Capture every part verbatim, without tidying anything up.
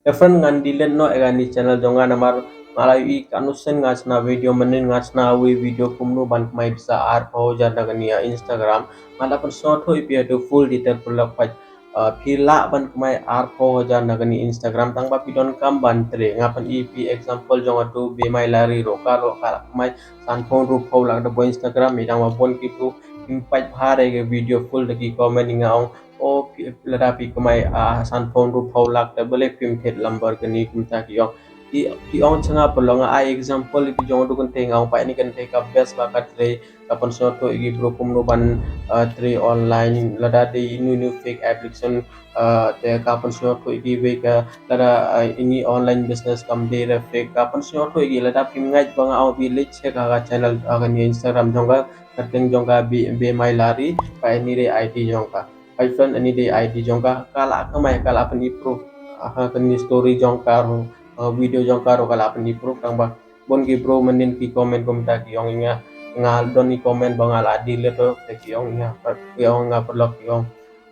Friend, ngan delete noh ïa kani channel jong nga namar nga la ïohi katno sien nga shna video, mynnin nga shna wei video kumno ban kmai pisa arphew hajar na kani ïa Instagram. Nga la pynsngewthuh ïa phi hato full detail paralok pat. Ah, phi lah ban kmai arphew hajar na kani Instagram tang ba phi donkam ban trei. Nga pyni ïa phi example jong hato Be Mai Lari ruh, ka ruh ka la kmai sanphew hynriewphew lak da bun Instagram, ïa dang ba bun ki bru kim peit bha ïa ka video full da ki comment ïa nga ong, o, phi, lada phi kmai, ah, sanphew hynriewphew lak da balei phim thied Lamborghini kumta ki ong. Ki, ki ong sha nga paralok, nga ai example ïa phi jong hato kynthei, nga ong pat ine kynthei ka best ba ka trei, ka pynsngewthuh ïa ki bru kumno ban, ah, trei online, lada dei ino ino fake application, ah, te ka pynsngewthuh ïa ki wei ka lada, ah, ine online business kam dei re fake, ka pynsngewthuh ïa ki. Lada phim ngeit ba nga ong phi leit check ha ka channel, ha kani Instagram jong ka, ka kyrteng jong ka Be, Be Mai Lari, pat ine dei I D jong ka. Hi friend, ine dei I D jong ka, ka la kmai, ka la pynproof ha kani story jong ka ruh, ha video jong ka ruh ka la pynproof, tang ba bun ki bru mynnin ki comment kumta ki ong ïa nga, nga don i comment ba nga la delete ruh te ki ong ïa nga, ki ong ïa nga paralok, ki ong,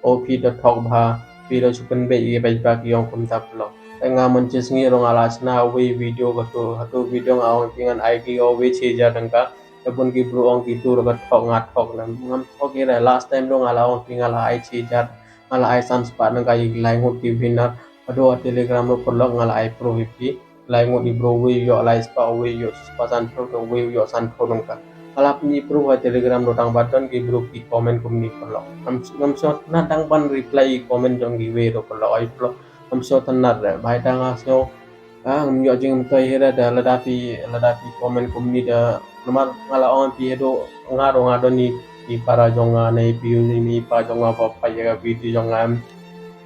o, phi da thok bha, phi da shu pynbeit ïa ki paidbah, ki ong kumta paralok. Te nga mynta sngi ruh nga la shna wei video, hato, hato video nga ong ïa phi ngan ai ki o wei shi hajar tyngka. Te bun ki bru ong kitu ruh ka thok, nga thok ne em? Ngam thok hi re. Last time ruh nga la ong ïa phi nga la ai shi hajar, nga la ai san spah tyngka ïa ki lai ngut ki winner. Haduh ha Telegram ruh paralok nga la ai proof ïa phi. Lai ngut ki bru, wei u ïoh lai spah, wei u ïoh shi spah sanphew, wei u ïoh sanphew tyngka. Nga la pynproof ha Telegram ruh, tang ba don ki bru ki comment kumne paralok. Ngam, ngam sngewtynnat tang ban reply i comment jong kiwei ruh paralok, ai paralok. Ngam sngewtynnat re. Bha ïa nga sngew, ah, ngam ïoh jingmyntoi hi re da lada phi, lada phi comment kumne da, namar nga la ong ïa phi haduh nga ruh nga don i, i para jong nga ne i phi, i pa jong nga ba peit ïa ka video jong nga.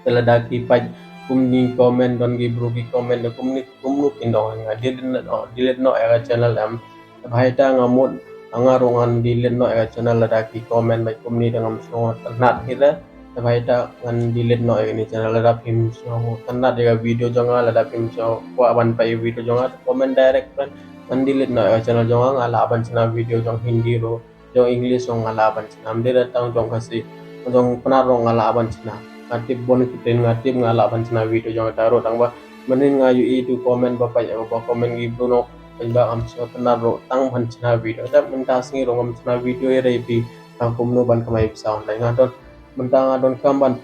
Te lada ki peit kumne comment, don ki bru ki comment da kumne, kumno kin ong ïa nga, delete noh, delete noh ïa ka channel em? Te bha ïa nga mut, nga ruh ngan delete noh ïa ka channel lada ki comment beit kumne, te ngam sngewtynnat hi re. Te bha ïa ngan delete noh ïa kani channel. Lada phim sngewtynnat ïa ka video jong nga, lada phim sngewkwah ban peit ïa video jong nga, comment direct friend. Ngan delete noh ïa ka channel jong nga, nga lah ban shna video jong Hindi ruh, jong English ruh nga lah ban shna. Ym dei re tang jong Khasi, jong Pnar ruh nga lah ban shna. Nga tip bun ki ten, nga tip nga lah ban shna video jong kata ruh, tang ba mynnin nga ïohi tu comment ba peit, ba comment ki bru noh, peit ba ngam sngewtynnat ruh tang ban shna video. Te mynta sngi ruh ngam shna video ïa re ïa phi tang kumno ban kmai pisa online. Nga don, mynta nga donkam ban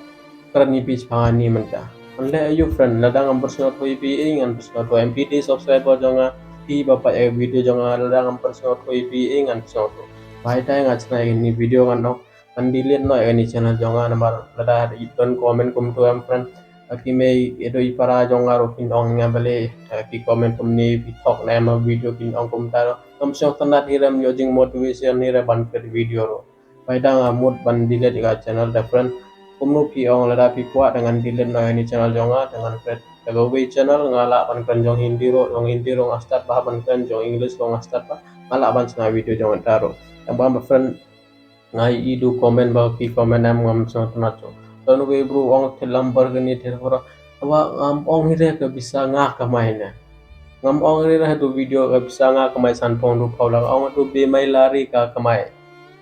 kren ïa phi shaphang kane mynta. Ngan leh aïu friend, lada ngam pynsngewthuh ïa phi, eh, ngan pynsngewthuh. Em phi dei subscriber jong nga, phi ba peit ïa video jong nga, lada ngam pynsngewthuh ïa phi, eh, ngan pynsngewthuh. Bha ïa nga shna ïa kane video, ngan ong, ngan delete noh ïa kane channel jong nga namar lada don comment kumtu em friend, ki mei, haduh i para jong nga ruh kin ong ïa nga balei, eh, phi comment kumne, phi thok ne em ha video, kin ong kumta ruh. Ngam sngewtynnat hi re, ym ïoh jingmotivation hi re ban peit video ruh. Bha ïa nga mut ban delete ïa ka channel te friend. Kumno phi ong, lada phi kwah te ngan delete noh ïa kane channel jong nga, te ngan create ïa kawei channel, nga lah ban kren jong Hindi ruh, jong Hindi ruh nga stad bha ban kren, jong English ruh nga stad bha, nga lah ban shna video jong kata ruh. Tang ba friend, nga ïohi tu comment ba ki comment em, ngam sngewtynnat shuh. Don uwei u bru u ong thied Lamborghini, thied Ferrari. Te ba ngam ong hi re ka pisa nga kmai ne. Ngam ong hi re haduh video ka pisa nga kmai sanphew hynriewphew lak, nga ong haduh Be Mai Lari ka kmai.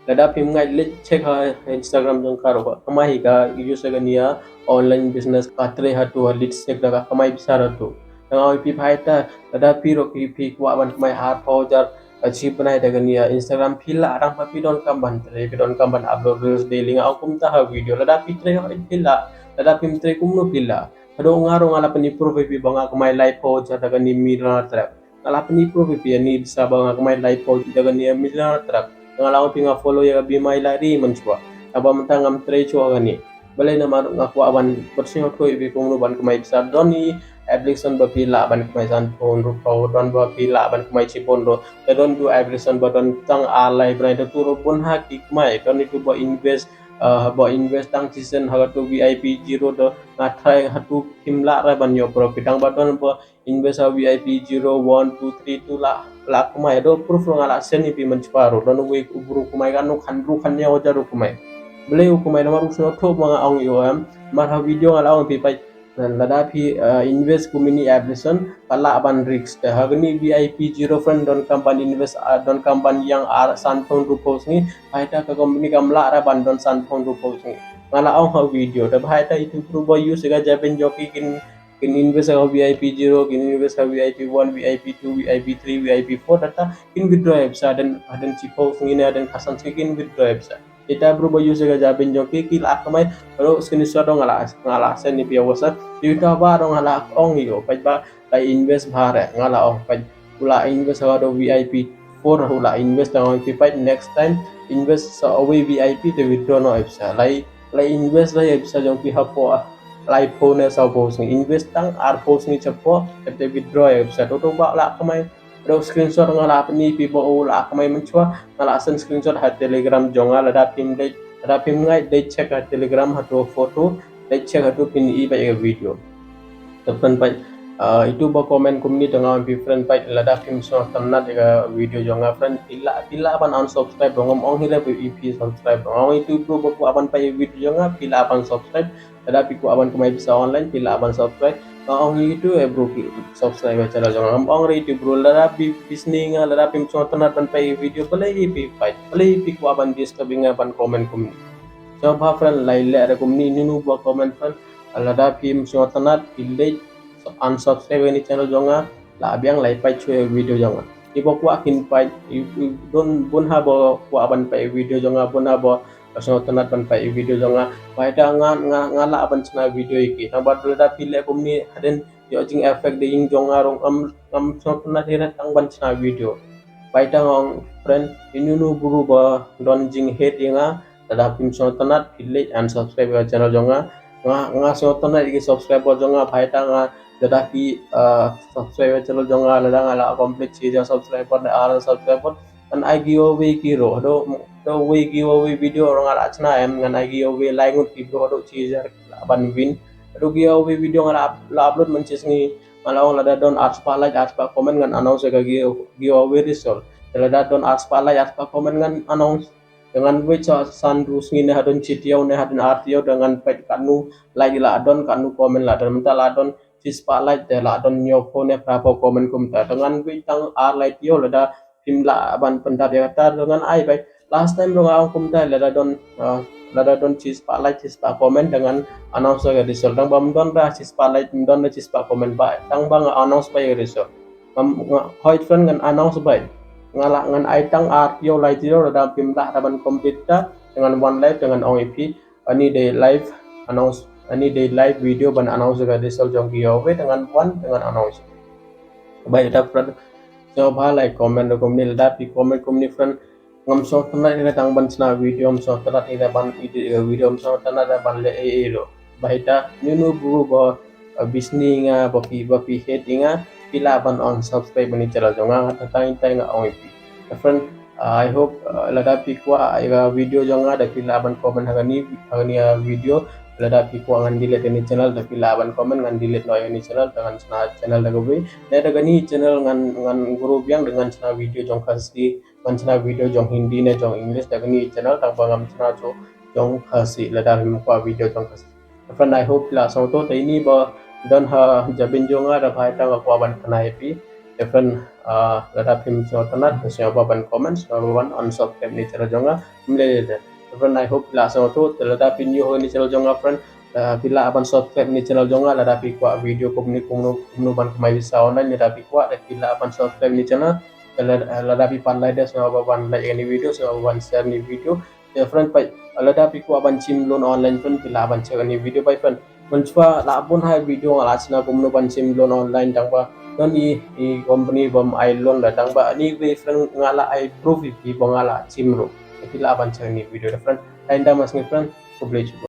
Lada phim ngeit leit check ha Instagram jong ka ruh, ka kmai hi, ka use ïa kane ïa online business, ka trei hato, ha leit check da, ka kmai pisa hato. Te nga ong ïa phi bha ïa, lada phi ruh phi, phi kwah ban kmai arphew hajar, eh, shi bnai da kane ïa Instagram, phi lah, tang ba phi donkam ban trei, phi donkam ban upload reels daily, nga ong kumta ha video. Lada phi trei hooid phi lah, lada phim trei kumno phi lah? Haduh nga ruh nga la pynproof ïa phi ba nga kmai laiphew hajar da kane Millionaire Trap. Nga la pynproof ïa phi ïa kane pisa ba nga kmai laiphew hajar da kane Millionaire Trap. Nga la ong ïa phi nga follow ïa ka Be Mai Lari mynshuwa. Tang ba mynta ngam trei shuh ha kane. Balei? Namar nga kwah ban pynsngewthuh ïa phi kumno ban kmai pisa. Don i application ba phi lah ban kmai sanphew hynriewphew, don ba phi lah ban kmai shiphew hynriew. Te don tu application ba don tang ar lai bnai, te tu ruh bun ha ki kmai. Don itu ba invest, eh, ba invest tang shisien ha katu V I P Zero, te nga try, hatu phim lah re ban ïoh profit. Tang ba don ba invest ha V I P Zero, one, two, three, tu lah, lah kmai. Haduh proof ruh nga lah send ïa phi mynshuwa ruh. Don uwei u bru u kmai katno, khan, hynriew khathynñiew hajar u kmai. Balei u kmai? Namar u sngewthuh ba nga ong ïa u em. Namar ha video nga la ong ïa phi, peit, lada phi, eh, invest kum ine i application, ka lah ban risk. Te ha kane V I P Zero friend, donkam ban invest, ah, donkam ban ïeng ar, sanphew hynriewphew sngi. Bha ïa ka company kam lah re ban don sanphew hynriewphew sngi. Nga la ong ha video. Te bha ïa itu bru ba use ïa ka Japan Jockey kin Kin invest ha V I P zero, kin invest ha V I P one, V I P two, V I P three, V I P four, data kin withdraw ïa pisa, hadien, hadien shiphew sngi ne hadien khatsan sngi kin withdraw ïa pisa. Ita bru ba use ïa ka Jabin jong ki, ki la kamai, bru screenshot dong nga la, nga la send ïa phi WhatsApp. Ita ba dong nga la ong ïa u, peit ba la invest bha re, nga la ong peit. U la invest ha ka V I P four, u la invest ha ka V I P five, next time invest sa uwei V I P te withdraw noh ïa pisa. Lai, lai invest lai ïa pisa jong phi hapoh laiphew ne sawphew sngi, invest tang arphew sngi shapoh te withdraw ïa pisa. To to ba la kamai. Ru screenshot nga la pyni phi ba u la kamai mynshuwa, nga la send screenshot ha Telegram jong nga. Lada phim dei, lada phim ngai dei check ha Telegram, ha tu photo, dei check ha tu phin i ba ïa video. Te friend peit, ah, itu ba comment kumne te nga ong ïa phi friend peit, lada phim sngewtynnat ïa ka video jong nga friend, phi lah, phi lah ban unsubscribe, ngam ong hi re ba phi subscribe. Nga ong itu bru ba kwah ban peit ïa video jong nga, phi lah ban subscribe. Lada phi kwah ban kamai pisa online, phi lah ban subscribe. Nga ong ïa itu eh bru, phi subscribe ïa channel jong nga. Ngam ong re itu bru, lada phi, phi sngewtynnat, lada phim sngewtynnat ban peit ïa video, balei phi peit, balei phi kwah ban disturb ïa nga ban comment kumne. Sngewbha friend, lai leh re kumne, inu inu ba comment friend. Lada phim sngewtynnat, phi leh unsubscribe ïa kane channel jong nga, la biang lai peit shuwa ïa video jong nga. Ki ba kwah kin peit, i, i, don bun ha ba kwah ban peit ïa video jong nga, bun ha ba sngewtynnat ban peit ïa video jong nga. Ba ita nga, nga, nga lah ban shna video ïa ki. Tang ba lada phi leh kumne, hadien ïoh jing effect da ïing jong nga ruh, ngam, ngam sngewtynnat hi re tang ban shna video. Ba ita nga ong friend, inu inu bru ba don jing hate ïa nga, lada phim sngewtynnat, phi leh unsubscribe ïa channel jong nga. Nga, nga sngewtynnat ïa ki subscriber jong nga, ba ita nga, lada phi, ah, subscribe ïa channel jong nga, lada nga la complete shi hajar subscriber, ne ar subscriber, ngan ai giveaway ki ruh, haduh, haduh wei giveaway video ruh nga la shna em, ngan ai giveaway lai ngut ki bru, haduh shi hajar lah ban win. Haduh giveaway video nga la, la upload mynshisngi, nga la ong lada don ar spah like, ar spah comment ngan announce ïa ka give, giveaway result. Lada don ar spah like, ar spah comment ngan announce. Te ngan wait sa san hynriew sngi ne hadien shi taïew ne hadien ar taïew, te ngan peit katno like la don, katno comment la don. Mynta la don shi spah like, te la don hynñiewphew ne phraphew comment kumta. Te ngan wait tang ar lai taïew, lada phim lah ban pyndap ïa kata, te ngan ai beit. Last time ruh nga ong kumta, lada don, ah, lada don shi spah like, shi spah comment, te ngan announce ïa ka result. Tang ba ym don re shi spah like, ym don re shi spah comment, ba tang ba nga announce beit ïa ka result. Ngam, nga, hooid friend, ngan announce beit. Nga la, ngan ai tang ar taïew lai taïew, lada phim lah ban complete ta, te ngan wan live, te ngan ong ïa phi, ani dei live announce, ani dei live video ban announce ïa ka result jong ki giveaway, te ngan wan, te ngan announce. Bye, ita friend. Sngewbha lai comment ruh kumne, lada phi comment kumne friend, ngam sngewtynnat hi re tang ban shna video, ngam sngewtynnat hi re ban edit ïa ka video, ngam sngewtynnat hi re ban leh ei ei ruh. Ba ita, inu inu bru ba, ah, bishni ïa nga, ba phi, ba phi hate ïa nga, phi lah ban unsubscribe ïa kane channel jong nga, nga tang tang ita nga ong ïa phi. Te friend, ah, I hope, ah, lada phi kwah ïa ka video jong nga, te phi lah ban comment ha kane, ha kane, ah, video. Lada phi kwah ngan delete ïa kane channel, te phi lah ban comment ngan delete noh ïa kane channel, te ngan shna channel da kawei. Ne da kane channel ngan, ngan grow biang, te ngan shna video jong Khasi, ngan shna video jong Hindi ne jong English da kane channel, tang ba ngam shna jong, jong Khasi, lada phim kwah video jong Khasi. Friend, I hope phi la sngewthuh, te ine ba don ha jabin jong nga, da ba ita nga kwah ban kynmaw ïa phi. Te friend, ah, lada phim sngewtynnat, te sngewbha ban comment, sngewbha ban unsubscribe ïa kane channel jong nga. Ym lei lei te. Te friend, I hope phi la sngewthuh, te lada phi new ha kane channel jong nga friend, ah, phi lah ban subscribe ïa kane channel jong nga, lada phi kwah video kumne kumno kumno ban kamai pisa online, lada phi kwah, te phi lah ban subscribe ïa kane channel, te lada, lada phi pat like te sngewbha ban like ïa kane video, sngewbha ban share ïa kane video. Te friend, peit, lada phi kwah ban shim loan online friend, phi lah ban check ïa kane video beit friend. Mynshuwa la bun hi video nga la shna kumno ban shim loan online, tang ba don i, i company bym ai loan la, tang ba anyway friend nga la ai proof ïa phi ba nga la shim ruh. Te phi lah ban check ïa kane video te friend. Te ynda mas ngi friend, khublei shibun.